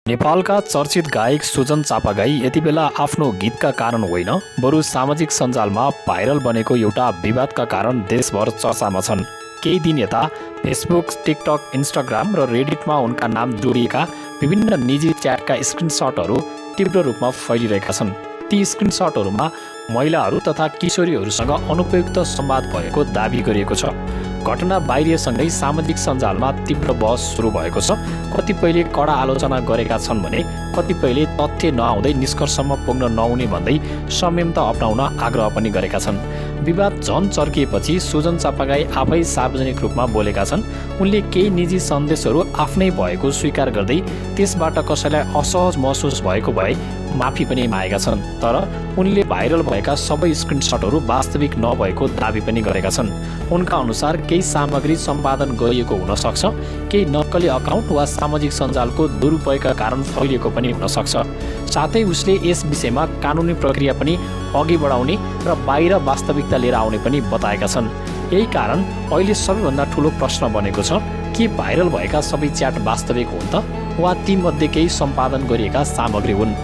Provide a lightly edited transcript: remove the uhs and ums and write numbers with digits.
नेपालका चर्चित गायक सुजन चापागाई यति बेला आफ्नो गीतका कारण होइन, बरु सामाजिक सञ्जालमा भाइरल बनेको एउटा विवादका कारण देशभर चर्चामा छन्। केही दिन यता फेसबुक, टिकटक, इन्स्टाग्राम र रेडिटमा उनका नाम जोडिएका विभिन्न निजी च्याटका स्क्रिनसटहरू तीव्र रूपमा फैलिरहेका छन्। ती स्क्रिनसटहरूमा महिलाहरू तथा किशोरीहरूसँग अनुपयुक्त संवाद भएको दाबी गरिएको छ। घटना बाहिरिएसँगै सामाजिक सञ्जालमा तीव्र बहस सुरु भएको छ। कतिपयले कडा आलोचना गरेका छन् भने कतिपयले तथ्य नआउँदै निष्कर्षमा पुग्न नहुने भन्दै संयमता अपनाउन आग्रह पनि गरेका छन्। विवाद झन चर्किएपछि सुजन चापागाई आफै सार्वजनिक रूपमा बोलेका छन्। उनले केही निजी सन्देशहरू आफ्नै भएको स्वीकार गर्दै त्यसबाट कसैलाई असहज महसुस भएको भए माफी पनि मागेका छन्। तर उनले भाइरल भएका सबै स्क्रिनसटहरू वास्तविक नभएको दाबी पनि गरेका छन्। उनका अनुसार केही सामग्री सम्पादन गरिएको हुन सक्छ, केही नक्कली अकाउन्ट वा सामाजिक सञ्जालको दुरुपयोगका कारण फैलिएको पनि हुन सक्छ। साथै उसले यस विषयमा कानुनी प्रक्रिया पनि अघि बढाउने र बाहिर वास्तविकता लिएर आउने पनि बताएका छन्। यही कारण अहिले सबैभन्दा ठुलो प्रश्न बनेको छ, के भाइरल भएका सबै च्याट वास्तविक हुन् त वा तीमध्ये केही सम्पादन गरिएका सामग्री हुन्?